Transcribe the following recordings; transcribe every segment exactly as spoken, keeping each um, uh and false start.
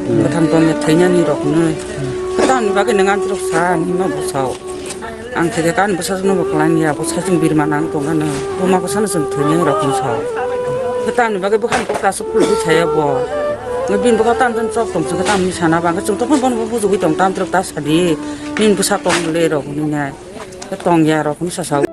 Kwthang tongya thwinani rokno. Kwthangni bagwi nwng ang chwrok sa hinma bwsao. Ang thwikhe ani bwsajwkno bo kwlangya, bo saichung birma nang tongkha no. Buma bwsano chwng thwinani rokno sao. Kwthangni bagwi bwkhani kokta aswk phulugwi saya bo. Bini bwkha tam tam chok tong chwngkhe tamni sana ba, hwnkhe chwng tokma bono bo bujugwi tong tam chwrok ta sadi. Nini bwsa tong le rok hinwi nai. Tongya rokno sasao.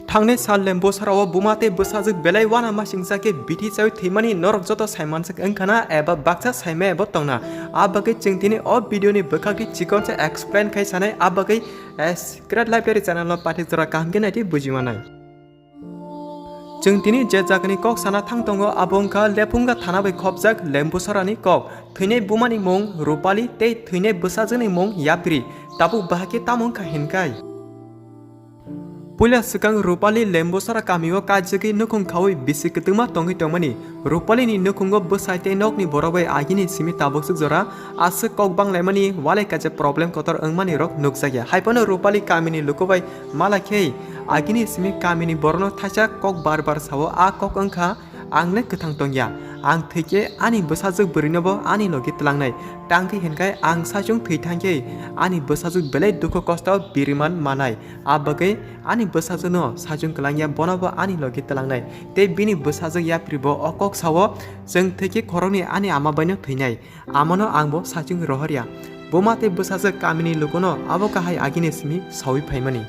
Thangnai sal Lembusarao buma tei bwsajwk belai uanamasingcha khe bithi chawi thwimani norok joto saimanswk wngkhana eba baksa saimaya bo tongna. A bagwi chwng tini o video ni bwkhakni chikonsa explain khai sanai, a bagwi, eh, Secret Library channel no pathik jora kaham khe naidi bujimanai. Chwng tini je jagani kok sana thang tongo abo wngkha Lephunga thana bai khopjak Lembusarani kok, thwinai bumani mung Rupali tei thwinai bwsajwkni mung Yapri. Tabuk bahai khe tamo wngkha hinkai? Puila swkang Rupali Lembusara kamio kaijagwi nukhung khaui bisi kwtwma tongwi tongmani. Rupalini nukhungo bwsai tei nokni borok bai agini simi tabuk swk jora aswk kok banglaimani walai kaisa problem kotor wngmani rok nukjakya. Haiphano Rupali kamini luku bai malai khe agini simi kamini borokno thaisa kok bar bar sao, a kok wngkha, "Ang le kwthang tongya, ang thwikhe ani bwsajwk bwrwinobo ani logi twlangnai, tangkhe hinkhai ang saichung thwi thangkhe ani bwsajwk belai dukhu kosto biriman manai, a bagwi ani bwsajwkno saichung kwlangya, bonobo ani logi twlangnai." Tei bini bwsajwk Yapribo o kok sao, "Chwng thwikhe khoroknwi ani ama baino thwinai, amano angbo saichung rohorya." Buma tei bwsajwk kamini lukuno abo kahai agini simi saui phaimani.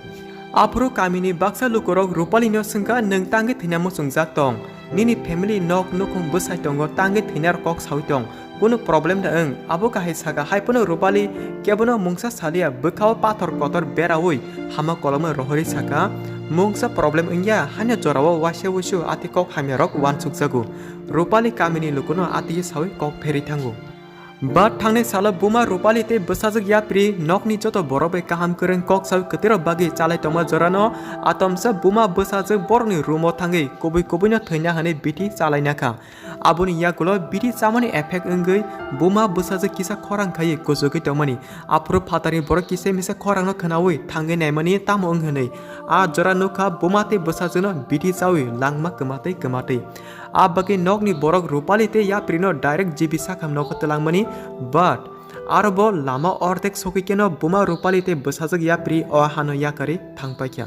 Aphuru kamini baksa lukurok Rupalino swngkha, "Nwng tangwi thwina muchungjak tong? Nini family, nok nukhung bwsai tongo, tangwi thwinar kok saui tong? Kunu problem da wng?" Abo kahai saka, haiphano Rupali kebono mungsa salia, bwkhao pathor kotor beraui hama kolomwi rohorwi saka, "Mungsa problem wngya, haino jorao waisa wuisu ati kok hamyarok uansukjago." Rupali kamini lukuno ati saui kok pherwi thango. But thangnai salo buma Rupali tei bwsajwk Yapri nokni joto borok bai kaham kwrwng kok saui kwtwirok bagwi chalai tongma jorano atomsa buma bwsajwk borokni room-o thangwi kubui kubuino thwina hwnwi bithi chalaina kha. Aboni yagulo bithi chamani effect wngwi buma bwsajwk kisa khorang khaiwi kuchugwi tongmani. Aphuru phatarni borok kisa misa khorangno khwnaui thangwi naimani tamo wng hwnwi. A jora nukha buma tei bwsajwkno bithi chaui langma kwmatwi kwmatwi. A bagwi nokni borok Rupali tei Yaprino direct G B sakha nogo twlangmani, but aro bo lama ordek sogwi keno buma Rupali tei bwsajwk Yapri o hano yakarwi thangpaikha.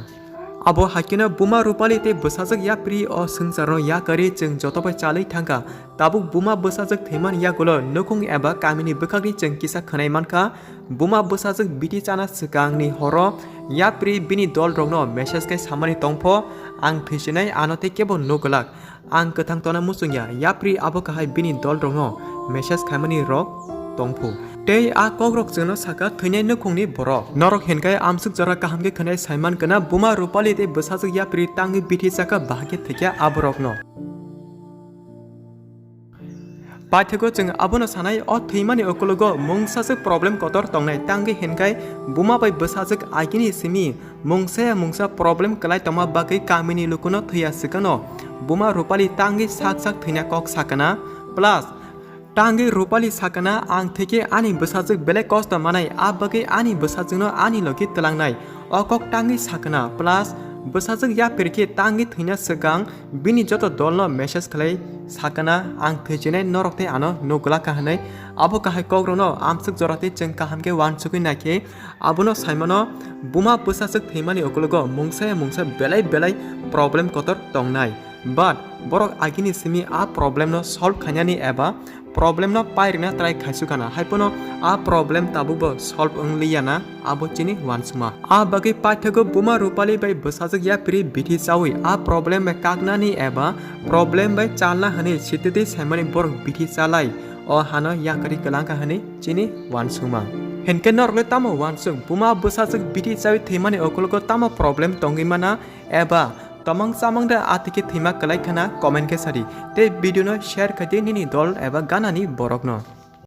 Abo hai keno buma Rupali tei bwsajwk Yapri o swngcharno yakarwi chwng joto bai chalwi thangkha. Tabuk buma bwsajwk thwimani yagulo nukhung eba kamini bwkhakni chwng kisa khwnai mankha, buma bwsajwk bithi chana swkangni horo Yapri bini dolrokno message khai samani tongpho, "Ang thwisinai, ano tei kebo nuk glak." Ang kwthang tongna muchungya, Yapri abo kahai bini dolrokno message khaimani rok tongphu. Tei a kokrok chwngno saka thwinai nukhungni borok. Norok hinkhai amswk jora kaham khe khwnai saiman kana buma Rupali tei bwsajwk Yapri tangwi bithi chaka bahai khe thwikya aborokno. Paithago chwng abono sanai, o thwimani ukologo mungsajwk problem kotor tongnai, tangwi hinkhai buma bai bwsajwk agini simi mungsa ya mungsa problem kwlai tongma bagwi kamini lukuno thwiya swkano buma Rupali tangwi sak sak thwina kok sakana, plus tangwi Rupali sakana, "Ang thwikhe ani bwsajwk belai kosto manai, a bagwi ani bwsajwkno ani logi twlangnai." O kok tangwi sakana, plus bwsajwk Yapri khe tangwi thwina swkang bini joto dolno message khlai sakana, "Ang thwijinai norok tei ano nuk glak kha," hwnwi. Abo kahai kokrokno amswk jora tei chwng kaham khe uansugwi naikhe, abono saimano buma bwsajwk thwimani ukologo mungsa ya mungsa belai belai problem kotor tongnai. But borok agini simi a problemno solve khainani eba problemno pairina try khaisukana, haiphano a problem tabukbo solve wngliyana, abo chini uansukma. A bagwi paithago buma Rupali bai bwsajwk Yapri bithi chaui a problem bai kaknani eba problem bai chalna hwnwi sititwi saimani borok bithi chalai o hano yakarwi kwlangkha hwnwi chini uansukma. Hinkhe norokle tamo uansuk, buma bwsajwk bithi chaui thwimani ukologo tamo problem tongwi mana, eba tomang chamang da atwikhe thwima kwlai khana comment khe sadi, tei video no share khaidi nini dol eba ganani borokno.